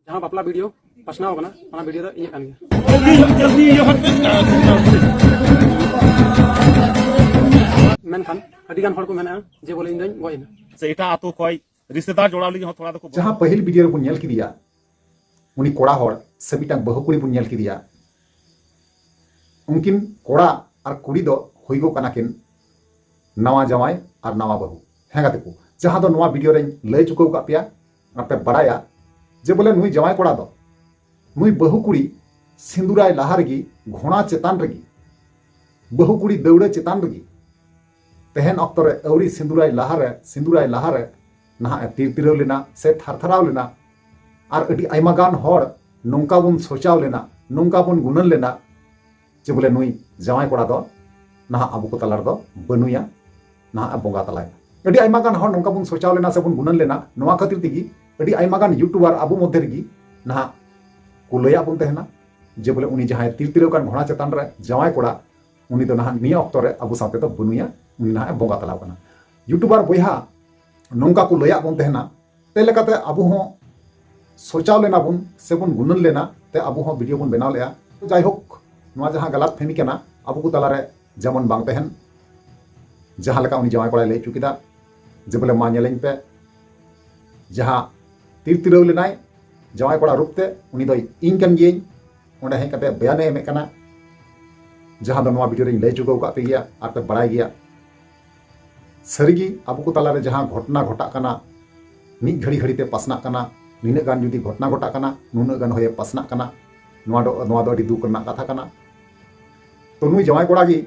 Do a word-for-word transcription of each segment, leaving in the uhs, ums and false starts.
ᱡᱟᱦᱟᱸ ᱵᱟᱯᱞᱟ ᱵᱷᱤᱰᱤᱭᱳ ᱯᱟᱥᱱᱟᱣ ᱟᱠᱟᱱᱟ, ᱚᱱᱟ ᱵᱷᱤᱰᱤᱭᱳ ᱫᱚ ᱤᱧᱟᱹᱜ ᱠᱟᱱ ᱜᱮᱭᱟ᱾ ᱢᱮᱱᱠᱷᱟᱱ ᱟᱹᱰᱤ ᱜᱟᱱ ᱦᱚᱲ ᱠᱚ ᱢᱮᱱᱟ ᱡᱮ ᱵᱚᱞᱮ ᱤᱧ ᱫᱚᱧ ᱜᱚᱡ ᱮᱱᱟ᱾ ᱥᱮ ᱮᱴᱟᱜ ᱟᱛᱳ ᱠᱷᱚᱱ ᱨᱤᱥᱛᱮᱫᱟᱨ ᱡᱚᱲᱟᱣ ᱞᱟᱹᱜᱤᱫ ᱦᱚᱸ ᱛᱷᱚᱲᱟ ᱫᱚᱠᱚ ᱵᱚᱞᱚᱱᱟ᱾ ᱡᱟᱦᱟᱸ ᱯᱟᱹᱦᱤᱞ ᱵᱷᱤᱰᱤᱭᱳ ᱨᱮᱵᱚᱱ ᱧᱮᱞ ᱠᱮᱫᱮᱭᱟ, ᱩᱱᱤ ᱠᱚᱲᱟ ᱦᱚᱲ ᱥᱮ ᱢᱤᱫᱴᱟᱝ ᱵᱟᱹᱦᱩ ᱠᱩᱲᱤ ᱵᱚᱱ ᱧᱮᱞ ᱠᱮᱫᱮᱭᱟ, ᱩᱱᱠᱤᱱ ᱠᱚᱲᱟ ᱟᱨ ᱠᱩᱲᱤ ᱫᱚ ᱦᱩᱭᱩᱜᱚᱜ ᱠᱟᱱᱟ ᱠᱤᱱ ᱱᱟᱣᱟ ᱡᱟᱶᱟᱭ ᱟᱨ ᱱᱟᱣᱟ ᱵᱟᱹᱦᱩ᱾ ᱦᱮᱸ ᱜᱟᱛᱮ ᱠᱚ, ᱡᱟᱦᱟᱸ ᱫᱚ ᱱᱚᱣᱟ ᱵᱷᱤᱰᱤᱭᱳ ᱨᱮᱧ ᱞᱟᱹᱭ ᱪᱩᱠᱟᱹᱣ ᱟᱠᱟᱫ ᱯᱮᱭᱟ, ᱟᱯᱮ ᱵᱟᱲᱟᱭᱟ ᱡᱮ ᱵᱚᱞᱮ ᱱᱩᱭ ᱡᱟᱶᱟᱭ ᱠᱚᱲᱟ ᱫᱚ ᱱᱩᱭ ᱵᱟᱹᱦᱩ ᱠᱩᱲᱤ ᱥᱤᱸᱫᱩᱨᱟᱭ ᱞᱟᱦᱟ ᱨᱮᱜᱮ, ᱜᱷᱚᱲᱟ ᱪᱮᱛᱟᱱ ᱨᱮᱜᱮ, ᱵᱟᱹᱦᱩ ᱠᱩᱲᱤ ᱫᱟᱹᱣᱲᱟᱹ ᱪᱮᱛᱟᱱ ᱨᱮᱜᱮ, ᱛᱟᱦᱮᱱ ᱚᱠᱛᱚ ᱨᱮ ᱟᱹᱣᱨᱤ ᱥᱤᱸᱫᱩᱨᱟᱭ ᱞᱟᱦᱟᱨᱮ, ᱥᱤᱸᱫᱩᱨᱟᱭ ᱞᱟᱦᱟᱨᱮ ᱱᱟᱦᱟᱜ ᱮ ᱛᱤᱨ ᱛᱤᱨᱟᱹᱣ ᱞᱮᱱᱟ ᱥᱮ ᱛᱷᱟᱨ ᱛᱷᱟᱨᱟᱣ ᱞᱮᱱᱟ᱾ ᱟᱨ ᱟᱹᱰᱤ ᱟᱭᱢᱟ ᱜᱟᱱ ᱦᱚᱲ ᱱᱚᱝᱠᱟ ᱵᱚᱱ ᱥᱚᱪᱟᱣ ᱞᱮᱱᱟ, ᱱᱚᱝᱠᱟ ᱵᱚᱱ ᱜᱩᱱᱟᱹᱱ ᱞᱮᱱᱟ ᱡᱮ ᱵᱚᱞᱮ ᱱᱩᱭ ᱡᱟᱶᱟᱭ ᱠᱚᱲᱟ ᱫᱚ ᱱᱟᱦᱟᱜ ᱟᱵᱚ ᱠᱚ ᱛᱟᱞᱟ ᱨᱮᱫᱚ ᱵᱟᱹᱱᱩᱭᱟ, ᱱᱟᱦᱟᱜ ᱮ ᱵᱚᱸᱜᱟ ᱛᱟᱞᱟᱭᱮᱱᱟ᱾ ᱟᱹᱰᱤ ᱟᱭᱢᱟ ᱜᱟᱱ ᱦᱚᱲ ᱱᱚᱝᱠᱟ ᱵᱚᱱ ᱥᱚᱪᱟᱣ ᱞᱮᱱᱟ ᱥᱮ ᱵᱚᱱ ᱜᱩᱱᱟᱹᱱ ᱞᱮᱱᱟ, ᱱᱚᱣᱟ ᱠᱷᱟᱹᱛᱤᱨ ᱛᱮᱜᱮ ᱟᱹᱰᱤ ᱟᱭᱢᱟ ᱜᱟᱱ ᱭᱩᱴᱩᱵᱟᱨ ᱟᱵᱚ ᱢᱚᱫᱽᱫᱷᱮ ᱨᱮᱜᱮ ᱱᱟᱦᱟᱜ ᱠᱚ ᱞᱟᱹᱭᱟᱜ ᱵᱚᱱ ᱛᱟᱦᱮᱱᱟ ᱡᱮ ᱵᱚᱞᱮ ᱩᱱᱤ ᱡᱟᱦᱟᱸᱭ ᱛᱤᱨ ᱛᱤᱨᱟᱹᱣ ᱠᱟᱱ ᱜᱷᱚᱲᱟ ᱪᱮᱛᱟᱱ ᱨᱮ ᱡᱟᱶᱟᱭ ᱠᱚᱲᱟ, ᱩᱱᱤ ᱫᱚ ᱱᱟᱦᱟᱜ ᱱᱤᱭᱟᱹ ᱚᱠᱛᱚ ᱨᱮ ᱟᱵᱚ ᱥᱟᱶᱛᱮ ᱫᱚ ᱵᱟᱹᱱᱩᱭᱟ, ᱩᱱᱤ ᱱᱟᱦᱟᱜ ᱮ ᱵᱚᱸᱜᱟ ᱛᱟᱞᱟᱣ ᱠᱟᱱᱟ᱾ ᱭᱩᱴᱩᱵᱟᱨ ᱵᱚᱭᱦᱟ ᱱᱚᱝᱠᱟ ᱠᱚ ᱞᱟᱹᱭᱟᱜ ᱵᱚᱱ ᱛᱟᱦᱮᱱᱟ, ᱛᱮ ᱞᱮᱠᱟᱛᱮ ᱟᱵᱚ ᱦᱚᱸ ᱥᱚᱪᱟᱣ ᱞᱮᱱᱟ ᱵᱚᱱ ᱥᱮ ᱵᱚᱱ ᱜᱩᱱᱟᱹᱱ ᱞᱮᱱᱟ, ᱛᱮ ᱟᱵᱚ ᱦᱚᱸ ᱵᱷᱤᱰᱤᱭᱳ ᱵᱚᱱ ᱵᱮᱱᱟᱣ ᱞᱮᱜᱼᱟ᱾ ᱛᱚ ᱡᱟᱭᱦᱳᱠ, ᱱᱚᱣᱟ ᱡᱟᱦᱟᱸ ᱜᱟᱞᱟᱛ ᱯᱷᱮᱢᱤ ᱠᱟᱱᱟ, ᱟᱵᱚ ᱠᱚ ᱛᱟᱞᱟᱨᱮ ᱡᱮᱢᱚᱱ ᱵᱟᱝ ᱛᱟᱦᱮᱱ᱾ ᱡᱟᱦᱟᱸ ᱞᱮᱠᱟ ᱩᱱᱤ ᱡᱟᱶᱟᱭ ᱠᱚᱲᱟᱭ ᱞᱟᱹᱭ ᱦᱚᱪᱚ ᱠᱮᱫᱟ ᱡᱮ ᱵᱚᱞᱮ ᱢᱟ ᱧᱮᱞᱮᱧ ᱯᱮ, ᱡᱟᱦᱟᱸ ᱛᱤᱨ ᱛᱤᱨᱟᱹᱣ ᱞᱮᱱᱟᱭ ᱡᱟᱶᱟᱭ ᱠᱚᱲᱟ ᱨᱩᱯ ᱛᱮ, ᱩᱱᱤ ᱫᱚ ᱤᱧ ᱠᱟᱱ ᱜᱤᱭᱟᱹᱧ᱾ ᱚᱸᱰᱮ ᱦᱮᱡ ᱠᱟᱛᱮ ᱵᱚᱭᱟᱱᱮ ᱮᱢᱮᱫ ᱠᱟᱱᱟ, ᱡᱟᱦᱟᱸ ᱫᱚ ᱱᱚᱣᱟ ᱵᱷᱤᱰᱤᱭᱳ ᱨᱮᱧ ᱞᱟᱹᱭ ᱦᱚᱪᱚ ᱟᱠᱟᱫ ᱯᱮ ᱜᱮᱭᱟ ᱟᱨ ᱯᱮ ᱵᱟᱲᱟᱭ ᱜᱮᱭᱟ᱾ ᱥᱟᱹᱨᱤᱜᱮ ᱟᱵᱚ ᱠᱚ ᱛᱟᱞᱟᱨᱮ ᱡᱟᱦᱟᱸ ᱜᱷᱚᱴᱚᱱᱟ ᱜᱷᱚᱴᱟᱜ ᱠᱟᱱᱟ, ᱢᱤᱫ ᱜᱷᱟᱹᱲᱤ ᱜᱷᱟᱹᱲᱤ ᱛᱮ ᱯᱟᱥᱱᱟᱜ ᱠᱟᱱᱟ, ᱱᱤᱱᱟᱹᱜ ᱜᱟᱱ ᱡᱩᱫᱤ ᱜᱷᱚᱴᱚᱱᱟ ᱜᱷᱚᱴᱟᱜ ᱠᱟᱱᱟ, ᱱᱩᱱᱟᱹᱜ ᱜᱟᱱ ᱦᱚᱭᱮ ᱯᱟᱥᱱᱟᱜ ᱠᱟᱱᱟ, ᱱᱚᱣᱟ ᱫᱚ, ᱱᱚᱣᱟ ᱫᱚ ᱟᱹᱰᱤ ᱫᱩᱠ ᱨᱮᱱᱟᱜ ᱠᱟᱛᱷᱟ ᱠᱟᱱᱟ᱾ ᱛᱚ ᱱᱩᱭ ᱡᱟᱶᱟᱭ ᱠᱚᱲᱟ ᱜᱮ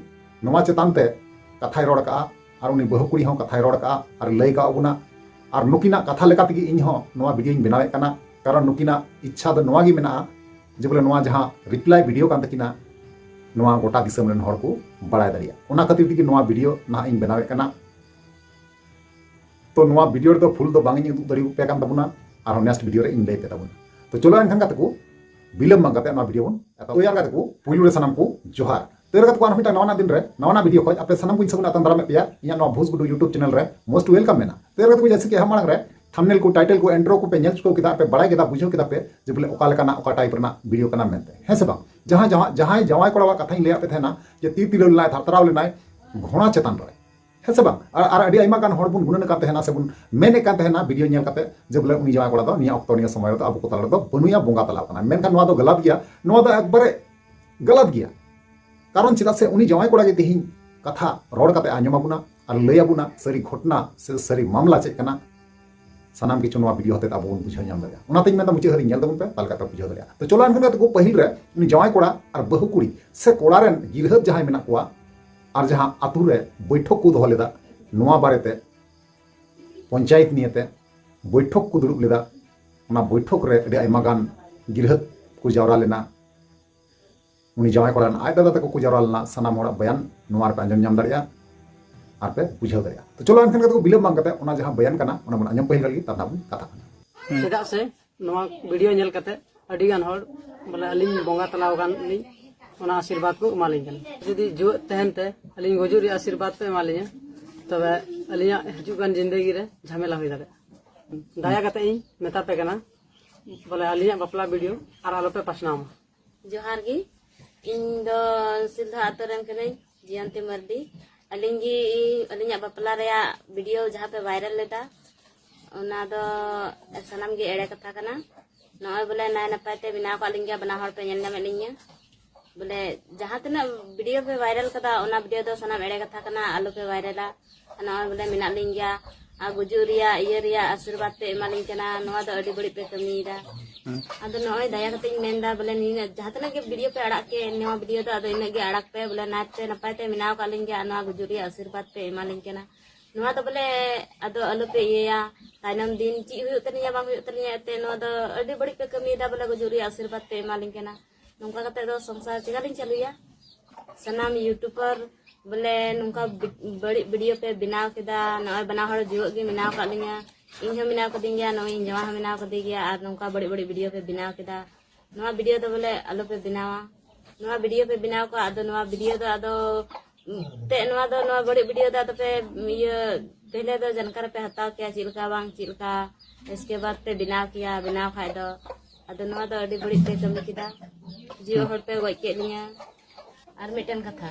ᱱᱚᱣᱟ ᱪᱮᱛᱟᱱ ᱛᱮ ᱠᱟᱛᱷᱟᱭ ᱨᱚᱲ ᱠᱟᱜᱼᱟ ᱟᱨ ᱩᱱᱤ ᱵᱟᱹᱦᱩ ᱠᱩᱲᱤ ᱦᱚᱸ ᱠᱟᱛᱷᱟᱭ ᱨᱚᱲ ᱠᱟᱜᱼᱟ ᱟᱨ ᱞᱟᱹᱭ ᱠᱟᱜ ᱵᱚᱱᱟ᱾ ᱟᱨ ᱱᱩᱠᱤᱱᱟᱜ ᱠᱟᱛᱷᱟ ᱞᱮᱠᱟ ᱛᱮᱜᱮ ᱤᱧ ᱦᱚᱸ ᱱᱚᱣᱟ ᱵᱷᱤᱰᱤᱭᱳᱧ ᱵᱮᱱᱟᱣᱮᱫ ᱠᱟᱱᱟ, ᱠᱟᱨᱚᱱ ᱱᱩᱠᱤᱱᱟᱜ ᱤᱪᱪᱷᱟ ᱫᱚ ᱱᱚᱣᱟ ᱜᱮ ᱢᱮᱱᱟᱜᱼᱟ ᱡᱮ ᱵᱚᱞᱮ ᱱᱚᱣᱟ ᱡᱟᱦᱟᱸ ᱨᱤᱯᱞᱟᱭ ᱵᱷᱤᱰᱤᱭᱳ ᱠᱟᱱ ᱛᱟᱹᱠᱤᱱᱟ, ᱱᱚᱣᱟ ᱜᱚᱴᱟ ᱫᱤᱥᱚᱢ ᱨᱮᱱ ᱦᱚᱲ ᱠᱚ ᱵᱟᱲᱟᱭ ᱫᱟᱲᱮᱭᱟᱜᱼᱟ᱾ ᱚᱱᱟ ᱠᱷᱟᱹᱛᱤᱨ ᱛᱮᱜᱮ ᱱᱚᱣᱟ ᱵᱷᱤᱰᱤᱭᱳ ᱱᱟᱦᱟᱜ ᱤᱧ ᱵᱮᱱᱟᱣᱮᱫ ᱠᱟᱱᱟ᱾ ᱛᱚ ᱱᱚᱣᱟ ᱵᱷᱤᱰᱤᱭᱳ ᱨᱮᱫᱚ ᱯᱷᱩᱞ ᱫᱚ ᱵᱟᱝ ᱤᱧ ᱩᱫᱩᱜ ᱫᱟᱲᱮᱭᱟᱯᱮ ᱠᱟᱱ ᱛᱟᱵᱚᱱᱟ, ᱟᱨᱦᱚᱸ ᱱᱮᱠᱥᱴ ᱵᱷᱤᱰᱤᱭᱳ ᱨᱮ ᱤᱧ ᱞᱟᱹᱭ ᱯᱮ ᱛᱟᱵᱚᱱᱟ᱾ ᱛᱚ ᱪᱚᱞᱚ ᱮᱱᱠᱷᱟᱱ ᱜᱟᱛᱮ ᱠᱚ, ᱵᱤᱞᱚᱢ ᱵᱟᱝ ᱠᱟᱛᱮ ᱱᱚᱣᱟ ᱵᱷᱤᱰᱤᱭᱳ ᱵᱚᱱ ᱮᱛᱚᱦᱚᱵ᱾ ᱛᱚ ᱭᱟᱨ ᱜᱟᱛᱮ ᱠᱚ, ᱯᱩᱭᱞᱩ ᱨᱮ ᱥᱟᱱᱟᱢ ᱠᱚ ᱡᱚᱦᱟᱨ᱾ ᱛᱚ ᱭᱟᱨ ᱜᱟᱛᱮ ᱠᱚ, ᱟᱨᱦᱚᱸ ᱢᱤᱫᱴᱟᱝ ᱱᱟᱣᱟᱱᱟᱜ ᱫᱤᱱ ᱨᱮ ᱱᱟᱣᱟᱱᱟᱜ ᱵᱷᱤᱰᱤᱭᱳ ᱠᱷᱚᱱ ᱟᱯᱮ ᱥᱟᱱᱟᱢ ᱠᱚᱧ ᱥᱟᱹᱜᱩᱱ ᱟᱛᱟᱝ ᱫᱟᱨᱟᱢᱮᱫ ᱯᱮᱭᱟ ᱤᱧᱟᱹᱜ ᱱᱚᱣᱟ ᱵᱷᱩᱥ ᱜᱩᱰᱩ YouTube ᱪᱮᱱᱮᱞ ᱨᱮ᱾ most welcome ᱢᱮᱱᱟᱜᱼᱟ᱾ ᱛᱚ ᱭᱟᱨ ᱜᱟᱛᱮ ᱠᱚ, ᱡᱮᱭᱥᱮ ᱠᱤ ᱮᱦᱚᱵ ᱢᱟᱲᱟᱝ ᱨᱮ ᱛᱷᱟᱢᱵᱱᱮᱞ ᱠᱚ, ᱴᱟᱭᱴᱮᱞ ᱠᱚ, ᱮᱱᱴᱨᱳ ᱠᱚᱯᱮ ᱧᱮᱞ ᱪᱩᱠᱟᱹᱣ ᱠᱮᱫᱟ, ᱯᱮ ᱵᱟᱲᱟᱭ ᱠᱮᱫᱟ, ᱵᱩᱡᱷᱟᱹᱣ ᱠᱮᱫᱟ ᱯᱮ ᱡᱮ ᱵᱚᱞᱮ ᱚᱠᱟ ᱞᱮᱠᱟᱱᱟᱜ, ᱚᱠᱟ ᱴᱟᱭᱤᱯ ᱨᱮᱱᱟᱜ ᱵᱷᱤᱰᱤᱭᱳ ᱠᱟᱱᱟ ᱢᱮᱱᱛᱮ, ᱦᱮᱸ ᱥᱮ ᱵᱟᱝ? ᱡᱟᱦᱟᱸᱭ ᱡᱟᱦᱟᱸ ᱡᱟᱦᱟᱸᱭ ᱡᱟᱶᱟᱭ ᱠᱚᱲᱟᱣᱟᱜ ᱠᱟᱛᱷᱟᱧ ᱞᱟᱹᱭᱟᱫ ᱯᱮ ᱛᱟᱦᱮᱱᱟ ᱡᱮ ᱛᱤ ᱛᱤᱞᱟᱹᱣ ᱞᱮᱱᱟᱭ, ᱛᱷᱟᱨᱛᱟᱨᱟᱣ ᱞᱮᱱᱟᱭ ᱜᱷᱚᱲᱟ ᱪᱮᱛᱟᱱ ᱨᱮ, ᱦᱮᱸ ᱥᱮ ᱵᱟᱝ? ᱟᱨ ᱟᱨ ᱟᱹᱰᱤ ᱟᱭᱢᱟ ᱜᱟᱱ ᱦᱚᱲ ᱵᱚᱱ ᱜᱩᱱᱟᱹᱱ ᱟᱠᱟᱱ ᱛᱟᱦᱮᱱᱟ ᱥᱮ ᱵᱚᱱ ᱢᱮᱱᱮᱫ ᱠᱟᱱ ᱛᱟᱦᱮᱱᱟ ᱵᱷᱤᱰᱤᱭᱳ ᱧᱮᱞ ᱠᱟᱛᱮ ᱡᱮ ᱵᱚᱞᱮ ᱩᱱᱤ ᱡᱟᱶᱟᱭ ᱠᱚᱲᱟ ᱫᱚ ᱱᱤᱭᱟᱹ ᱚᱠᱛᱚ, ᱱᱤᱭᱟᱹ ᱥᱚᱢᱚᱭ ᱨᱮᱫᱚ ᱟᱵᱚ ᱠᱚ ᱛᱟᱞᱟ ᱨᱮᱫᱚ ᱵᱟᱹᱱᱩᱭᱟ, ᱵᱚᱸᱜᱟ ᱛᱟᱞᱟᱣ ᱠᱟᱱᱟ᱾ ᱢᱮᱱᱠᱷᱟᱱ ᱱᱚᱣᱟ ᱫᱚ ᱜᱟᱞᱟᱛ ᱜᱮᱭᱟ, ᱱᱚᱣᱟ ᱫᱚ ᱮᱠᱵᱟᱨᱮ ᱜᱟᱞᱟᱛ ᱜᱮᱭᱟ᱾ ᱠᱟᱨᱚᱱ ᱪᱮᱫᱟᱜ ᱥᱮ ᱩᱱᱤ ᱡᱟᱶᱟᱭ ᱠᱚᱲᱟ ᱜᱮ ᱛᱮᱦᱮᱧ ᱠᱟᱛᱷᱟ ᱨᱚᱲ ᱠᱟᱛᱮ ᱟᱸᱡᱚᱢ ᱟᱵᱚᱱᱟ ᱟᱨ ᱞᱟᱹᱭ ᱟᱵᱚᱱᱟ ᱥᱟᱹᱨᱤ ᱜᱷᱚᱴᱱᱟ ᱥᱮ ᱥᱟᱹᱨᱤ ᱢᱟᱢᱞᱟ ᱪᱮᱫ ᱠᱟᱱᱟ, ᱥᱟᱱᱟᱢ ᱠᱤᱪᱷᱩ ᱱᱚᱣᱟ ᱵᱷᱤᱰᱤᱭᱳ ᱦᱚᱛᱮᱛᱮ ᱟᱵᱚ ᱵᱚᱱ ᱵᱩᱡᱷᱟᱹᱣ ᱧᱟᱢ ᱫᱟᱲᱮᱭᱟᱜᱼᱟ᱾ ᱚᱱᱟᱛᱮᱧ ᱢᱮᱱᱫᱟ ᱢᱩᱪᱟᱹᱫ ᱦᱟᱹᱨᱤᱡ ᱧᱮᱞ ᱛᱟᱵᱚᱱ ᱯᱮ, ᱛᱟᱦᱞᱮ ᱠᱷᱟᱱ ᱯᱮ ᱵᱩᱡᱷᱟᱹᱣ ᱫᱟᱲᱮᱭᱟᱜᱼᱟ᱾ ᱛᱚ ᱪᱚᱞᱚ ᱮᱱᱠᱷᱟᱱ ᱜᱟᱛᱮ ᱠᱚ, ᱯᱟᱹᱦᱤᱞ ᱨᱮ ᱩᱱᱤ ᱡᱟᱶᱟᱭ ᱠᱚᱲᱟ ᱟᱨ ᱵᱟᱹᱦᱩ ᱠᱩᱲᱤ ᱥᱮ ᱠᱚᱲᱟ ᱨᱮᱱ ᱜᱤᱨᱦᱟᱹᱛ ᱡᱟᱦᱟᱸᱭ ᱢᱮᱱᱟᱜ ᱠᱚᱣᱟ ᱟᱨ ᱡᱟᱦᱟᱸ ᱟᱛᱳ ᱨᱮ ᱵᱳᱭᱴᱷᱚᱠ ᱠᱚ ᱫᱚᱦᱚ ᱞᱮᱫᱟ ᱱᱚᱣᱟ ᱵᱟᱨᱮᱛᱮ, ᱯᱚᱧᱪᱟᱭᱮᱛ ᱱᱤᱭᱮᱛᱮ ᱵᱳᱭᱴᱷᱚᱠ ᱠᱚ ᱫᱩᱲᱩᱵ ᱞᱮᱫᱟ, ᱚᱱᱟ ᱵᱳᱭᱴᱷᱚᱠ ᱨᱮ ᱟᱹᱰᱤ ᱟᱭᱢᱟ ᱜᱟᱱ ᱜᱤᱨᱦᱟᱹᱛ ᱠᱚ ᱡᱟᱣᱨᱟ ᱞᱮᱱᱟ᱾ ᱩᱱᱤ ᱡᱟᱶᱟᱭ ᱠᱚᱲᱟ ᱨᱮᱱ ᱟᱡ ᱫᱟᱫᱟ ᱛᱟᱠᱚ ᱠᱚ ᱡᱟᱣᱨᱟ ᱞᱮᱱᱟ᱾ ᱥᱟᱱᱟᱢ ᱦᱚᱲᱟᱜ ᱵᱚᱭᱟᱱ ᱱᱚᱣᱟ ᱨᱮᱯᱮ ᱟᱸᱡᱚᱢ ᱧᱟᱢ ᱫᱟᱲᱮᱭᱟᱜᱼᱟ ᱟᱨ ᱯᱮ ᱵᱩᱡᱷᱟᱹᱣ ᱫᱟᱲᱮᱭᱟᱜᱼᱟ᱾ ᱛᱚ ᱪᱚᱞᱚ ᱮᱱᱠᱷᱟᱱ ᱜᱟᱛᱮ ᱠᱚ, ᱵᱤᱞᱚᱢ ᱵᱟᱝ ᱠᱟᱛᱮ ᱚᱱᱟ ᱡᱟᱦᱟᱸ ᱵᱚᱭᱟᱱ ᱠᱟᱱᱟ ᱚᱱᱟ ᱵᱚᱱ ᱟᱸᱡᱚᱢ ᱯᱟᱹᱦᱤᱞ ᱞᱮᱜᱮ, ᱛᱟᱨᱯᱚᱨ ᱵᱚᱱ ᱠᱟᱛᱷᱟ ᱠᱟᱱᱟ᱾ ᱪᱮᱫᱟᱜ ᱥᱮ ᱱᱚᱣᱟ ᱵᱷᱤᱰᱤᱭᱳ ᱧᱮᱞ ᱠᱟᱛᱮ ᱟᱹᱰᱤ ᱜᱟᱱ ᱦᱚᱲ ᱵᱚᱞᱮ ᱟᱹᱞᱤᱧ ᱵᱚᱸᱜᱟ ᱛᱟᱞᱟᱣ ᱟᱠᱟᱱ ᱞᱤᱧ, ᱚᱱᱟ ᱟᱥᱤᱨᱵᱟᱫᱽ ᱠᱚ ᱮᱢᱟᱞᱤᱧ ᱠᱟᱱᱟ᱾ ᱡᱩᱫᱤ ᱡᱤᱣᱮᱫ ᱛᱟᱦᱮᱱ ᱛᱮ ᱟᱹᱞᱤᱧ ᱜᱩᱡᱩᱜ ᱨᱮᱭᱟᱜ ᱟᱥᱤᱨᱵᱟᱫᱽ ᱯᱮ ᱮᱢᱟᱞᱤᱧᱟ, ᱛᱚᱵᱮ ᱟᱹᱞᱤᱧᱟᱜ ᱦᱤᱡᱩᱜ ᱠᱟᱱ ᱡᱤᱱᱫᱮᱜᱤ ᱨᱮ ᱡᱷᱟᱢᱮᱞᱟ ᱦᱩᱭ ᱫᱟᱲᱮᱭᱟᱜᱼᱟ᱾ ᱫᱟᱭᱟ ᱠᱟᱛᱮ ᱤᱧ ᱢᱮᱛᱟ ᱯᱮ ᱠᱟᱱᱟ, ᱵᱚᱞᱮ ᱟᱹᱞᱤᱧᱟᱜ ᱵᱟᱯᱞᱟ ᱵᱷᱤᱰᱤᱭᱳ ᱟᱨ ᱟᱞᱚᱯᱮ ᱯᱟᱥᱱᱟᱣ ᱢᱟ᱾ ᱡᱚᱦᱟᱨ ᱜᱮ, ᱤᱧ ᱫᱚ ᱥᱤᱞᱫᱷᱟ ᱟᱛᱳ ᱨᱮᱱ ᱠᱟᱹᱱᱟᱹᱧ, ᱡᱤᱭᱚᱱᱛᱤ ᱢᱟᱨᱰᱤ᱾ ᱟᱹᱞᱤᱧ ᱜᱮ ᱟᱹᱞᱤᱧᱟᱜ ᱵᱟᱯᱞᱟ ᱨᱮᱭᱟᱜ ᱵᱷᱤᱰᱤᱭᱳ ᱡᱟᱦᱟᱸ ᱯᱮ ᱵᱷᱟᱭᱨᱟᱞ ᱞᱮᱫᱟ, ᱚᱱᱟ ᱫᱚ ᱥᱟᱱᱟᱢ ᱜᱮ ᱮᱲᱮ ᱠᱟᱛᱷᱟ ᱠᱟᱱᱟ᱾ ᱱᱚᱜᱼᱚᱭ ᱵᱚᱞᱮ ᱱᱟᱭ ᱱᱟᱯᱟᱭ ᱛᱮ ᱢᱮᱱᱟᱣ ᱠᱟᱜ ᱞᱤᱧ ᱜᱮᱭᱟ, ᱵᱟᱱᱟ ᱦᱚᱲ ᱯᱮ ᱧᱮᱞ ᱧᱟᱢᱮᱫ ᱞᱤᱧ ᱜᱮᱭᱟ᱾ ᱵᱚᱞᱮ ᱡᱟᱦᱟᱸ ᱛᱤᱱᱟᱹᱜ ᱵᱷᱤᱰᱤᱭᱳ ᱯᱮ ᱵᱷᱟᱭᱨᱟᱞ ᱠᱟᱫᱟ, ᱚᱱᱟ ᱵᱷᱤᱰᱤᱭᱳ ᱫᱚ ᱥᱟᱱᱟᱢ ᱮᱲᱮ ᱠᱟᱛᱷᱟ ᱠᱟᱱᱟ, ᱟᱞᱚ ᱯᱮ ᱵᱷᱟᱭᱨᱟᱞᱟ᱾ ᱟᱨ ᱱᱚᱜᱼᱚᱭ ᱵᱚᱞᱮ ᱢᱮᱱᱟᱜ ᱞᱤᱧ ᱜᱮᱭᱟ, ᱟᱨ ᱜᱩᱡᱩᱜ ᱨᱮᱭᱟᱜ ᱤᱭᱟᱹ ᱨᱮᱭᱟᱜ ᱟᱥᱤᱨᱵᱟᱫᱽ ᱯᱮ ᱮᱢᱟᱞᱤᱧ ᱠᱟᱱᱟ, ᱱᱚᱣᱟ ᱫᱚ ᱟᱹᱰᱤ ᱵᱟᱹᱲᱤᱡ ᱯᱮ ᱠᱟᱹᱢᱤᱭᱮᱫᱟ᱾ ᱟᱫᱚ ᱱᱚᱜᱼᱚᱭ ᱫᱟᱭᱟ ᱠᱟᱛᱮ ᱤᱧ ᱢᱮᱱᱫᱟ, ᱵᱚᱞᱮ ᱱᱤᱱᱟᱹᱜ ᱡᱟᱦᱟᱸ ᱛᱤᱱᱟᱹᱜ ᱜᱮ ᱵᱷᱤᱰᱤᱭᱳ ᱯᱮ ᱟᱲᱟᱜ ᱠᱮᱫ, ᱱᱚᱣᱟ ᱵᱷᱤᱰᱤᱭᱳ ᱫᱚ ᱟᱫᱚ ᱤᱱᱟᱹᱜ ᱜᱮ ᱟᱲᱟᱜ ᱯᱮ, ᱵᱚᱞᱮ ᱱᱟᱭᱛᱮ ᱱᱟᱯᱟᱭ ᱛᱮ ᱢᱮᱱᱟᱣ ᱠᱟᱜ ᱞᱤᱧ ᱜᱮᱭᱟ, ᱟᱨ ᱱᱚᱣᱟ ᱜᱩᱡᱩᱜ ᱨᱮᱭᱟᱜ ᱟᱥᱤᱨᱵᱟᱫᱽ ᱯᱮ ᱮᱢᱟᱞᱤᱧ ᱠᱟᱱᱟ᱾ ᱱᱚᱣᱟ ᱫᱚ ᱵᱚᱞᱮ ᱟᱫᱚ ᱟᱞᱚ ᱯᱮ ᱤᱭᱟᱹᱭᱟ, ᱛᱟᱭᱱᱚᱢ ᱫᱤᱱ ᱪᱮᱫ ᱦᱩᱭᱩᱜ ᱛᱟᱹᱞᱤᱧᱟ ᱵᱟᱝ ᱦᱩᱭᱩᱜ ᱛᱟᱹᱞᱤᱧᱟ, ᱮᱱᱛᱮ ᱱᱚᱣᱟ ᱫᱚ ᱟᱹᱰᱤ ᱵᱟᱹᱲᱤᱡ ᱯᱮ ᱠᱟᱹᱢᱤᱭᱮᱫᱟ, ᱵᱚᱞᱮ ᱜᱩᱡᱩᱜ ᱨᱮᱭᱟᱜ ᱟᱥᱤᱨᱵᱟᱫᱽ ᱯᱮ ᱮᱢᱟᱞᱤᱧ ᱠᱟᱱᱟ᱾ ᱱᱚᱝᱠᱟ ᱠᱟᱛᱮ ᱫᱚ ᱥᱚᱝᱥᱟᱨ ᱪᱮᱠᱟᱞᱤᱧ ᱪᱟᱹᱞᱩᱭᱟ? ᱥᱟᱱᱟᱢ ᱭᱩᱴᱩᱵᱟᱨ ᱵᱚᱞᱮ ᱱᱚᱝᱠᱟ ᱵᱤ-, ᱵᱟᱹᱲᱤᱡ ᱵᱷᱤᱰᱤᱭᱳ ᱯᱮ ᱵᱮᱱᱟᱣ ᱠᱮᱫᱟ, ᱱᱚᱜᱼᱚᱭ ᱵᱟᱱᱟ ᱦᱚᱲ ᱡᱩᱣᱟᱹᱜ ᱜᱮ ᱢᱮᱱᱟᱣ ᱟᱠᱟᱫ ᱞᱤᱧᱟ, ᱤᱧ ᱦᱚᱸ ᱢᱮᱱᱟᱣ ᱠᱟᱫᱤᱧ ᱜᱮᱭᱟ, ᱱᱚᱜᱼᱚᱭ ᱤᱧ ᱡᱟᱶᱟᱭ ᱦᱚᱸ ᱢᱮᱱᱟᱣ ᱠᱟᱫᱮ ᱜᱮᱭᱟ, ᱟᱨ ᱱᱚᱝᱠᱟ ᱵᱟᱹᱲᱤᱡ ᱵᱟᱹᱲᱤᱡ ᱵᱷᱤᱰᱤᱭᱳ ᱯᱮ ᱵᱮᱱᱟᱣ ᱠᱮᱫᱟ᱾ ᱱᱚᱣᱟ ᱵᱷᱤᱰᱤᱭᱳ ᱫᱚ ᱵᱚᱞᱮ ᱟᱞᱚ ᱯᱮ ᱵᱮᱱᱟᱣᱟ᱾ ᱱᱚᱣᱟ ᱵᱷᱤᱰᱤᱭᱳ ᱯᱮ ᱵᱮᱱᱟᱣ ᱠᱚᱣᱟ, ᱟᱫᱚ ᱱᱚᱣᱟ ᱵᱷᱤᱰᱤᱭᱳ ᱫᱚ ᱟᱫᱚ ᱛᱮ ᱱᱚᱣᱟ ᱫᱚ, ᱱᱚᱣᱟ ᱵᱟᱹᱲᱤᱡ ᱵᱷᱤᱰᱤᱭᱳ ᱫᱚ ᱟᱫᱚ ᱯᱮ, ᱤᱭᱟᱹ, ᱯᱮᱦᱞᱮ ᱫᱚ ᱡᱟᱱᱠᱟᱨ ᱯᱮ ᱦᱟᱛᱟᱣ ᱠᱮᱭᱟ, ᱪᱮᱫ ᱞᱮᱠᱟ ᱵᱟᱝ ᱪᱮᱫ ᱞᱮᱠᱟ, ᱮᱥᱠᱮ ᱵᱟᱫ ᱯᱮ ᱵᱮᱱᱟᱣ ᱠᱮᱭᱟ, ᱵᱮᱱᱟᱣ ᱠᱷᱟᱡ ᱫᱚ᱾ ᱟᱫᱚ ᱱᱚᱣᱟ ᱫᱚ ᱟᱹᱰᱤ ᱵᱟᱹᱲᱤᱡ ᱯᱮ ᱠᱟᱹᱢᱤ ᱠᱮᱫᱟ, ᱡᱤᱣᱮᱫ ᱦᱚᱲ ᱯᱮ ᱜᱚᱡ ᱠᱮᱫ ᱞᱤᱧᱟ᱾ ᱟᱨ ᱢᱤᱫᱴᱮᱱ ᱠᱟᱛᱷᱟ,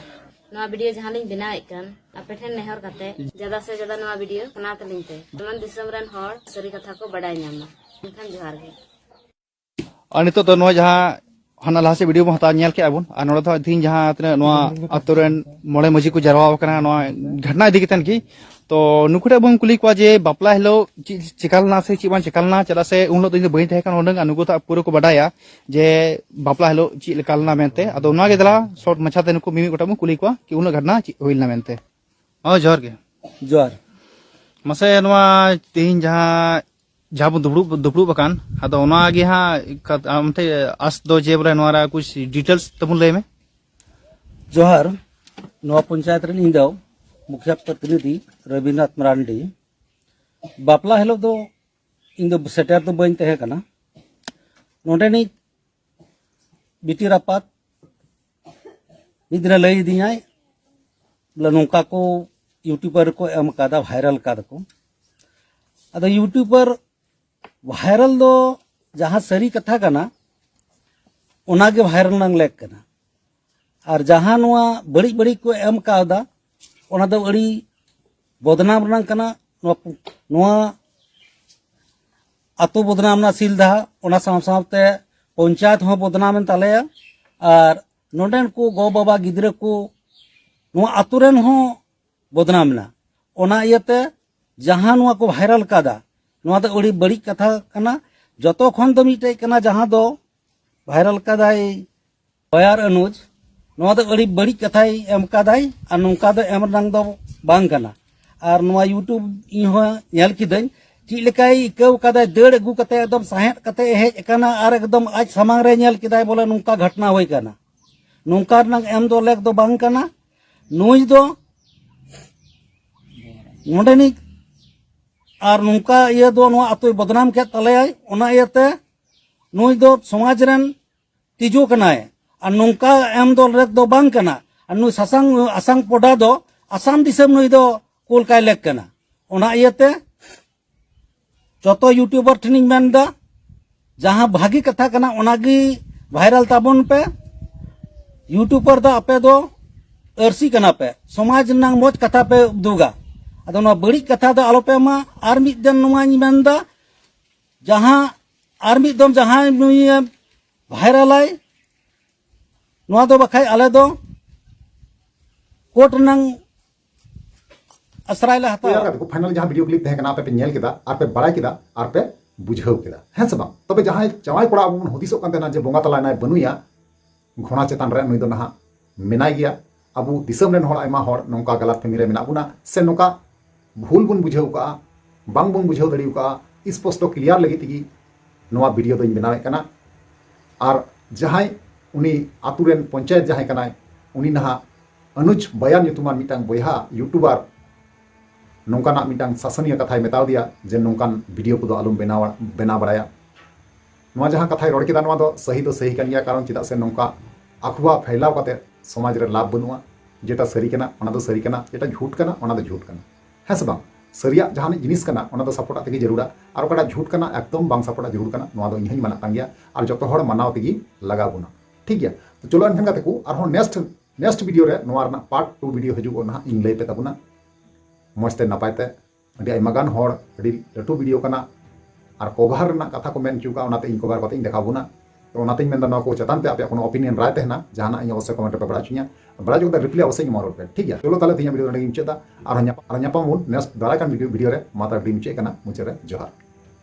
ᱱᱚᱣᱟ ᱵᱷᱤᱰᱤᱭᱳ ᱡᱟᱦᱟᱸ ᱞᱤᱧ ᱵᱮᱱᱟᱣᱮᱫ ᱠᱟᱱ, ᱟᱯᱮ ᱴᱷᱮᱱ ᱱᱮᱦᱚᱨ ᱠᱟᱛᱮ, ᱡᱟᱫᱟ ᱥᱮ ᱡᱟᱫᱟ ᱱᱚᱣᱟ ᱵᱷᱤᱰᱤᱭᱳ ᱵᱮᱱᱟᱣ ᱛᱟᱹᱞᱤᱧ ᱯᱮ, ᱡᱮᱢᱚᱱ ᱫᱤᱥᱚᱢ ᱨᱮᱱ ᱦᱚᱲ ᱥᱟᱹᱨᱤ ᱠᱟᱛᱷᱟ ᱠᱚ ᱵᱟᱰᱟᱭ ᱧᱟᱢ ᱢᱟ᱾ ᱮᱱᱠᱷᱟᱱ ᱡᱚᱦᱟᱨ ᱜᱮ᱾ ᱟᱨ ᱱᱤᱛᱚᱜ ᱫᱚ ᱱᱚᱣᱟ ᱡᱟᱦᱟᱸ ᱦᱟᱱᱟ ᱞᱟᱦᱟ ᱥᱮᱫ ᱵᱷᱤᱰᱤᱭᱳ ᱵᱚᱱ ᱦᱟᱛᱟᱣ ᱧᱮᱞ ᱠᱮᱜᱼᱟ ᱵᱚᱱ, ᱟᱨ ᱱᱚᱰᱮ ᱫᱚ ᱦᱟᱸᱜ ᱛᱮᱦᱤᱧ ᱡᱟᱦᱟᱸ ᱛᱤᱱᱟᱹᱜ ᱱᱚᱣᱟ ᱟᱛᱳ ᱨᱮᱱ ᱢᱚᱬᱮ ᱢᱟᱹᱡᱷᱤ ᱠᱚ ᱡᱟᱨᱣᱟ ᱟᱠᱟᱱᱟ ᱱᱚᱣᱟ ᱜᱷᱚᱴᱱᱟ ᱤᱫᱤ ᱠᱟᱛᱮᱫ ᱜᱮ᱾ ᱛᱚ ᱱᱩᱠᱩ ᱴᱷᱮᱱ ᱵᱚᱱ ᱠᱩᱞᱤ ᱠᱚᱣᱟ ᱡᱮ ᱵᱟᱯᱞᱟ ᱦᱤᱞᱳᱜ ᱪᱮᱫ ᱪᱮᱠᱟ ᱞᱮᱱᱟ ᱥᱮ ᱪᱮᱫ ᱵᱟᱝ ᱪᱮᱠᱟ ᱞᱮᱱᱟ, ᱪᱮᱫᱟᱜ ᱥᱮ ᱩᱱ ᱦᱤᱞᱳᱜ ᱫᱚ ᱤᱧ ᱫᱚ ᱵᱟᱹᱧ ᱛᱟᱦᱮᱸ ᱠᱟᱱᱟ ᱱᱚᱰᱮ, ᱟᱨ ᱱᱩᱠᱩ ᱫᱚ ᱦᱟᱸᱜ ᱯᱩᱨᱟᱹ ᱠᱚ ᱵᱟᱰᱟᱭᱟ ᱡᱮ ᱵᱟᱯᱞᱟ ᱦᱤᱞᱳᱜ ᱪᱮᱫ ᱞᱮᱠᱟ ᱞᱮᱱᱟ ᱢᱮᱱᱛᱮ᱾ ᱟᱫᱚ ᱚᱱᱟ ᱜᱮ ᱫᱮᱞᱟ ᱥᱚᱨᱴ ᱢᱟᱪᱷᱟ ᱛᱮ ᱱᱩᱠᱩ ᱢᱤᱢᱤᱫ ᱜᱚᱴᱟᱝ ᱵᱚᱱ ᱠᱩᱞᱤ ᱠᱚᱣᱟ ᱠᱤ ᱩᱱ ᱦᱤᱞᱳᱜ ᱜᱷᱚᱴᱱᱟ ᱪᱮᱫ ᱦᱩᱭ ᱞᱮᱱᱟ ᱢᱮᱱᱛᱮ᱾ ᱦᱳᱭ, ᱡᱚᱦᱟᱨ ᱜᱮ᱾ ᱡᱚᱦᱟᱨ᱾ ᱢᱟᱥᱮ ᱱᱚᱣᱟ ᱛᱮᱦᱮᱧ ᱡᱟᱦᱟᱸ ᱡᱟᱦᱟᱸ ᱵᱚᱱ ᱫᱩᱯᱲᱩᱵ, ᱫᱩᱯᱲᱩᱵ ᱟᱠᱟᱱ, ᱟᱫᱚ ᱚᱱᱟ ᱜᱮ ᱦᱟᱸᱜ ᱠᱟ-, ᱟᱢ ᱴᱷᱮᱱ ᱟᱥ ᱫᱚ ᱡᱮ ᱵᱚᱞᱮ ᱱᱚᱣᱟ ᱨᱮ ᱠᱩᱪ ᱰᱤᱴᱮᱞᱥ ᱛᱟᱵᱚᱱ ᱞᱟᱹᱭ ᱢᱮ᱾ ᱡᱚᱦᱟᱨ᱾ ᱱᱚᱣᱟ ᱯᱚᱧᱪᱟᱭᱮᱛ ᱨᱮᱱ ᱤᱧ ᱫᱚ ᱢᱩᱠᱷᱤᱭᱟᱹ ᱯᱨᱚᱛᱤᱱᱤᱫᱷᱤ ᱨᱚᱵᱤᱱᱫᱨᱚᱱᱟᱛᱷ ᱢᱟᱨᱟᱱᱰᱤ᱾ ᱵᱟᱯᱞᱟ ᱦᱤᱞᱳᱜ ᱫᱚ ᱤᱧ ᱫᱚ ᱥᱮᱴᱮᱨ ᱫᱚ ᱵᱟᱹᱧ ᱛᱟᱦᱮᱸ ᱠᱟᱱᱟ᱾ ᱱᱚᱰᱮᱱᱤᱡ ᱵᱤᱴᱤ ᱨᱟᱯᱟᱛ ᱢᱤᱫ ᱫᱤᱱᱮ ᱞᱟᱹᱭ ᱟᱹᱫᱤᱧᱟᱭ, ᱵᱚᱞᱮ ᱱᱚᱝᱠᱟ ᱠᱚ ᱤᱭᱩᱴᱩᱵᱟᱨ ᱠᱚ ᱮᱢ ᱠᱟᱫᱟ, ᱵᱷᱟᱭᱨᱟᱞ ᱠᱟᱫᱟ ᱠᱚ᱾ ᱟᱫᱚ ᱤᱭᱩᱴᱩᱵᱟᱨ ᱵᱷᱟᱭᱨᱟᱞ ᱫᱚ ᱡᱟᱦᱟᱸ ᱥᱟᱹᱨᱤ ᱠᱟᱛᱷᱟ ᱠᱟᱱᱟ, ᱚᱱᱟᱜᱮ ᱵᱷᱟᱭᱨᱟᱞ ᱨᱮᱱᱟᱝ ᱞᱮᱠ ᱠᱟᱱᱟ᱾ ᱟᱨ ᱡᱟᱦᱟᱸ ᱱᱚᱣᱟ ᱵᱟᱹᱲᱤᱡ ᱵᱟᱹᱲᱤᱡ ᱠᱚ ᱮᱢ ᱠᱟᱣᱫᱟ, ᱚᱱᱟ ᱫᱚ ᱟᱹᱰᱤ ᱵᱚᱫᱱᱟᱢ ᱨᱮᱱᱟᱝ ᱠᱟᱱᱟ᱾ ᱱᱚᱣᱟ, ᱱᱚᱣᱟ ᱟᱛᱳ ᱵᱚᱫᱱᱟᱢ ᱨᱮᱱᱟᱜ ᱥᱤᱞᱫᱷᱟ, ᱚᱱᱟ ᱥᱟᱶ ᱥᱟᱶᱛᱮ ᱯᱚᱧᱪᱟᱭᱮᱛ ᱦᱚᱸ ᱵᱚᱫᱱᱟᱢ ᱮᱱ ᱛᱟᱞᱮᱭᱟ᱾ ᱟᱨ ᱱᱚᱰᱮᱱ ᱠᱚ ᱜᱚ ᱵᱟᱵᱟ ᱜᱤᱫᱽᱨᱟᱹ ᱠᱚ, ᱱᱚᱣᱟ ᱟᱛᱳ ᱨᱮᱱ ᱦᱚᱸ ᱵᱚᱫᱱᱟᱢ ᱮᱱᱟ᱾ ᱚᱱᱟ ᱤᱭᱟᱹᱛᱮ ᱡᱟᱦᱟᱸ ᱱᱚᱣᱟ ᱠᱚ ᱵᱷᱟᱭᱨᱟᱞ ᱠᱟᱫᱟ, ᱱᱚᱣᱟ ᱫᱚ ᱟᱹᱰᱤ ᱵᱟᱹᱲᱤᱡ ᱠᱟᱛᱷᱟ ᱠᱟᱱᱟ᱾ ᱡᱚᱛᱚ ᱠᱷᱚᱱ ᱫᱚ ᱢᱤᱫᱴᱮᱡ ᱠᱟᱱᱟ, ᱡᱟᱦᱟᱸ ᱫᱚ ᱵᱷᱟᱭᱨᱟᱞ ᱠᱟᱫᱟᱭ ᱞᱚᱭᱟᱨ ᱟᱱᱩᱡᱽ, ᱱᱚᱣᱟ ᱫᱚ ᱟᱹᱰᱤ ᱵᱟᱹᱲᱤᱡ ᱠᱟᱛᱷᱟᱭ ᱮᱢ ᱠᱟᱫᱟᱭ, ᱟᱨ ᱱᱚᱝᱠᱟ ᱫᱚ ᱮᱢ ᱨᱮᱱᱟᱝ ᱫᱚ ᱵᱟᱝ ᱠᱟᱱᱟ᱾ ᱟᱨ ᱱᱚᱣᱟ ᱭᱩᱴᱩᱵᱽ ᱤᱧ ᱦᱚᱸ ᱧᱮᱞ ᱠᱤᱫᱟᱹᱧ, ᱪᱮᱫ ᱞᱮᱠᱟᱭ ᱟᱹᱭᱠᱟᱹᱣ ᱠᱟᱫᱟᱭ, ᱫᱟᱹᱲ ᱟᱹᱜᱩ ᱠᱟᱛᱮ ᱮᱠᱫᱚᱢ ᱥᱟᱦᱮᱫ ᱠᱟᱛᱮ ᱦᱮᱡ ᱟᱠᱟᱱᱟ ᱟᱨ ᱮᱠᱫᱚᱢ ᱟᱡ ᱥᱟᱢᱟᱝ ᱨᱮ ᱧᱮᱞ ᱠᱮᱫᱟᱭ, ᱵᱚᱞᱮ ᱱᱚᱝᱠᱟ ᱜᱷᱚᱴᱱᱟ ᱦᱩᱭ ᱠᱟᱱᱟ᱾ ᱱᱚᱝᱠᱟ ᱨᱮᱱᱟᱜ ᱮᱢ ᱫᱚ ᱞᱮᱠ ᱫᱚ ᱵᱟᱝ ᱠᱟᱱᱟ᱾ ᱱᱩᱭ ᱫᱚ ᱱᱚᱰᱮᱱᱤᱡ ᱟᱨ ᱱᱚᱝᱠᱟ ᱤᱭᱟᱹ ᱫᱚ ᱱᱚᱣᱟ ᱟᱛᱳᱭ ᱵᱚᱫᱱᱟᱢ ᱠᱮᱫ ᱛᱟᱞᱮᱭᱟᱭ, ᱚᱱᱟ ᱤᱭᱟᱹᱛᱮ ᱱᱩᱭ ᱫᱚ ᱥᱚᱢᱟᱡᱽ ᱨᱮᱱ ᱛᱤᱡᱩ ᱠᱟᱱᱟᱭ᱾ ᱟᱨ ᱱᱚᱝᱠᱟ ᱮᱢ ᱫᱚ ᱞᱮᱠ ᱫᱚ ᱵᱟᱝ ᱠᱟᱱᱟ᱾ ᱟᱨ ᱱᱩᱭ ᱥᱟᱥᱟᱝ, ᱟᱥᱟᱝ ᱯᱚᱰᱟ ᱫᱚ ᱟᱥᱟᱢ ᱫᱤᱥᱚᱢ ᱱᱩᱭ ᱫᱚ ᱠᱳᱞ ᱠᱟᱭ ᱞᱮᱠ ᱠᱟᱱᱟ᱾ ᱚᱱᱟ ᱤᱭᱟᱹᱛᱮ ᱡᱚᱛᱚ YouTuber ᱴᱷᱮᱱᱤᱧ ᱢᱮᱱᱫᱟ, ᱡᱟᱦᱟᱸ ᱵᱷᱟᱹᱜᱤ ᱠᱟᱛᱷᱟ ᱠᱟᱱᱟ ᱚᱱᱟᱜᱮ viral ᱛᱟᱵᱚᱱ ᱯᱮ᱾ YouTuber ᱫᱚ ᱟᱯᱮ ᱫᱚ ᱟᱹᱨᱥᱤ ᱠᱟᱱᱟ ᱯᱮ, ᱥᱚᱢᱟᱡᱽ ᱨᱮᱱᱟᱜ ᱢᱚᱡᱽ ᱠᱟᱛᱷᱟ ᱯᱮ ᱩᱫᱩᱜᱟ᱾ ᱟᱫᱚ ᱱᱚᱣᱟ ᱵᱟᱹᱲᱤᱡ ᱠᱟᱛᱷᱟ ᱫᱚ ᱟᱞᱚᱯᱮ ᱮᱢᱟ᱾ ᱟᱨ ᱢᱤᱫ ᱫᱚᱢ ᱱᱚᱣᱟᱧ ᱢᱮᱱᱫᱟ, ᱡᱟᱦᱟᱸ ᱟᱨ ᱢᱤᱫ ᱫᱚᱢ ᱡᱟᱦᱟᱸᱭ ᱱᱩᱭᱮ viralᱟᱭ, ᱱᱚᱣᱟ ᱫᱚ ᱵᱟᱠᱷᱟᱡ ᱟᱞᱮ ᱫᱚ ᱠᱳᱨᱴ ᱨᱮᱱᱟᱝ ᱟᱥᱨᱟᱭ ᱞᱮ ᱦᱟᱛᱟᱣᱟ᱾ ᱛᱮᱭᱟᱨ ᱠᱟᱛᱮ ᱠᱚ final ᱡᱟᱦᱟᱸ video clip ᱛᱟᱦᱮᱸ ᱠᱟᱱᱟ, ᱟᱯᱮ ᱯᱮ ᱧᱮᱞ ᱠᱮᱫᱟ, ᱟᱨ ᱯᱮ ᱵᱟᱲᱟᱭ ᱠᱮᱫᱟ, ᱟᱨ ᱯᱮ ᱵᱩᱡᱷᱟᱹᱣ ᱠᱮᱫᱟ, ᱦᱮᱸ ᱥᱮ ᱵᱟᱝ? ᱛᱚᱵᱮ ᱡᱟᱦᱟᱸᱭ ᱡᱟᱶᱟᱭ ᱠᱚᱲᱟ ᱟᱵᱚ ᱵᱚᱱ ᱦᱩᱫᱤᱥᱚᱜ ᱠᱟᱱ ᱛᱟᱦᱮᱱᱟ ᱡᱮ ᱵᱚᱸᱜᱟ ᱛᱟᱞᱟᱭᱱᱟᱭ, ᱵᱟᱹᱱᱩᱭᱟ, ᱜᱷᱚᱬᱟ ᱪᱮᱛᱟᱱ ᱨᱮ ᱱᱩᱭ ᱫᱚ ᱱᱟᱦᱟᱜ ᱢᱮᱱᱟᱭ ᱜᱮᱭᱟ᱾ ᱟᱵᱚ ᱫᱤᱥᱚᱢ ᱨᱮᱱ ᱦᱚᱲ, ᱟᱭᱢᱟ ᱦᱚᱲ ᱱᱚᱝᱠᱟ ᱜᱟᱞᱟᱛ ᱠᱟᱹᱢᱤ ᱨᱮ ᱢᱮᱱᱟᱜ ᱵᱚᱱᱟ, ᱥᱮ ᱱᱚᱝᱠᱟ ᱵᱷᱩᱞ ᱵᱚᱱ ᱵᱩᱡᱷᱟᱹᱣ ᱠᱟᱜᱼᱟ, ᱵᱟᱝ ᱵᱚᱱ ᱵᱩᱡᱷᱟᱹᱣ ᱫᱟᱲᱮ ᱠᱟᱜᱼᱟ᱾ ᱥᱯᱚᱥᱴᱚ clear ᱞᱟᱹᱜᱤᱫ ᱛᱮᱜᱮ ᱱᱚᱣᱟ video ᱫᱚᱧ ᱵᱮᱱᱟᱣᱮᱫ ᱠᱟᱱᱟ᱾ ᱟᱨ ᱡᱟᱦᱟᱸᱭ ᱩᱱᱤ ᱟᱛᱳ ᱨᱮᱱ ᱯᱚᱧᱪᱟᱭᱮᱛ ᱡᱟᱦᱟᱸᱭ ᱠᱟᱱᱟᱭ, ᱩᱱᱤ ᱱᱟᱦᱟᱜ ᱟᱱᱩᱡᱽ ᱵᱟᱭᱟᱱ ᱧᱩᱛᱩᱢᱟᱱ ᱢᱤᱫᱴᱟᱝ ᱵᱚᱭᱦᱟ YouTuber ᱱᱚᱝᱠᱟᱱᱟᱜ ᱢᱤᱫᱴᱟᱝ ᱥᱟᱥᱚᱱᱤᱭᱟᱹ ᱠᱟᱛᱷᱟᱭ ᱢᱮᱛᱟᱣ ᱫᱮᱭᱟ ᱡᱮ ᱱᱚᱝᱠᱟᱱ video ᱠᱚᱫᱚ ᱟᱞᱚᱢ ᱵᱮᱱᱟᱣ, ᱵᱮᱱᱟᱣ ᱵᱟᱲᱟᱭᱟ᱾ ᱱᱚᱣᱟ ᱡᱟᱦᱟᱸ ᱠᱟᱛᱷᱟᱭ ᱨᱚᱲ ᱠᱮᱫᱟ, ᱱᱚᱣᱟ ᱫᱚ ᱥᱟᱹᱦᱤ ᱫᱚ ᱥᱟᱹᱦᱤ ᱠᱟᱱ ᱜᱮᱭᱟ, ᱠᱟᱨᱚᱱ ᱪᱮᱫᱟᱜ ᱥᱮ ᱱᱚᱝᱠᱟ ᱟᱯᱷᱣᱟ ᱯᱷᱟᱭᱞᱟᱣ ᱠᱟᱛᱮ ᱥᱚᱢᱟᱡᱽ ᱨᱮ ᱞᱟᱵᱷ ᱵᱟᱹᱱᱩᱜᱼᱟ᱾ ᱡᱮᱴᱟ ᱥᱟᱹᱨᱤ ᱠᱟᱱᱟ, ᱚᱱᱟ ᱫᱚ ᱥᱟᱹᱨᱤ ᱠᱟᱱᱟ, ᱡᱮᱴᱟ ᱡᱷᱩᱴ ᱠᱟᱱᱟ, ᱚᱱᱟ ᱫᱚ ᱡᱷᱩᱴ ᱠᱟᱱᱟ, ᱦᱮᱸ ᱥᱮ ᱵᱟᱝ? ᱥᱟᱹᱨᱤᱭᱟᱜ ᱡᱟᱦᱟᱱᱤᱡ ᱡᱤᱱᱤᱥ ᱠᱟᱱᱟ, ᱚᱱᱟ ᱫᱚ ᱥᱟᱯᱳᱨᱴᱟᱜ ᱛᱮᱜᱮ ᱡᱟᱹᱨᱩᱲᱟ, ᱟᱨ ᱚᱠᱟᱴᱟᱜ ᱡᱷᱩᱴ ᱠᱟᱱᱟ, ᱮᱠᱫᱚᱢ ᱵᱟᱝ ᱥᱟᱯᱳᱨᱴᱟᱜ ᱡᱟᱹᱨᱩᱲ ᱠᱟᱱᱟ᱾ ᱱᱚᱣᱟ ᱫᱚ ᱤᱧ ᱦᱚᱸᱧ ᱢᱟᱱᱟᱜ ᱠᱟᱱ ᱜᱮᱭᱟ, ᱟᱨ ᱡᱚᱛᱚ ᱦᱚᱲ ᱢᱟᱱᱟᱣ ᱛᱮᱜᱮ ᱞᱟᱜᱟᱣ ᱵᱚᱱᱟ᱾ ᱴᱷᱤᱠ ᱜᱮᱭᱟ, ᱛᱚ ᱪᱚᱞᱚ ᱮᱱᱠᱷᱟᱱ ᱜᱟᱛᱮ ᱠᱚ, ᱟᱨᱦᱚᱸ next, next video ᱨᱮ ᱱᱚᱣᱟ ᱨᱮᱱᱟᱜ part two video ᱦᱤᱡᱩᱜᱼᱟ, ᱱᱟᱦᱟᱜ ᱤᱧ ᱞᱟᱹᱭ ᱯᱮ ᱛᱟᱵᱚᱱᱟ ᱢᱚᱡᱽ ᱛᱮ ᱱᱟᱯᱟᱭ ᱛᱮ᱾ ᱟᱹᱰᱤ ᱟᱭᱢᱟ ᱜᱟᱱ ᱦᱚᱲ, ᱟᱹᱰᱤ ᱞᱟᱹᱴᱩ video ᱠᱟᱱᱟ, ᱟᱨ cover ᱨᱮᱱᱟᱜ ᱠᱟᱛᱷᱟ ᱠᱚ ᱢᱮᱱ ᱦᱚᱪᱚ ᱠᱟᱜᱼᱟ, ᱚᱱᱟᱛᱮ ᱤᱧ cover ᱠᱟᱛᱮ ᱤᱧ ᱫᱮᱠᱷᱟᱣ ᱵᱚᱱᱟ᱾ ᱛᱚ ᱚᱱᱟᱛᱮᱧ ᱢᱮᱱᱫᱟ, ᱱᱚᱣᱟ ᱠᱚ ᱪᱮᱛᱟᱱ ᱛᱮ ᱟᱯᱮᱭᱟᱜ ᱠᱳᱱᱳ opinion, ᱨᱟᱭ ᱛᱟᱦᱮᱱᱟ, ᱡᱟᱦᱟᱱᱟᱜ ᱤᱧ ᱚᱵᱚᱥᱥᱳᱭ comment ᱨᱮᱯᱮ ᱵᱟᱲᱟᱭ ᱦᱚᱪᱚᱧᱟ, ᱵᱟᱲᱟᱭ ᱦᱚᱪᱚ ᱠᱟᱛᱮ reply ᱚᱵᱚᱥᱥᱳᱭ ᱤᱧ ᱮᱢᱟ ᱨᱩᱣᱟᱹᱲ ᱯᱮ, ᱴᱷᱤᱠ ᱜᱮᱭᱟ? ᱪᱚᱞᱚ ᱛᱟᱦᱞᱮ ᱛᱮᱦᱮᱧᱟᱜ video ᱫᱚ ᱱᱚᱰᱮ ᱜᱤᱧ ᱢᱩᱪᱟᱹᱫᱟ, ᱟᱨᱦᱚᱸ ᱧᱟᱯᱟᱢ, ᱟᱨᱦᱚᱸ ᱧᱟᱯᱟᱢ ᱟᱵᱚᱱ next ᱫᱟᱨᱟᱭ ᱠᱟᱱ video, video ᱨᱮ᱾ ᱢᱟ ᱛᱟᱦᱞᱮ ᱟᱹᱰᱤ ᱢᱩᱪᱟᱹᱫ ᱠᱟᱱᱟ, ᱢᱩᱪᱟᱹᱫ ᱨᱮ ᱡᱚᱦᱟᱨ᱾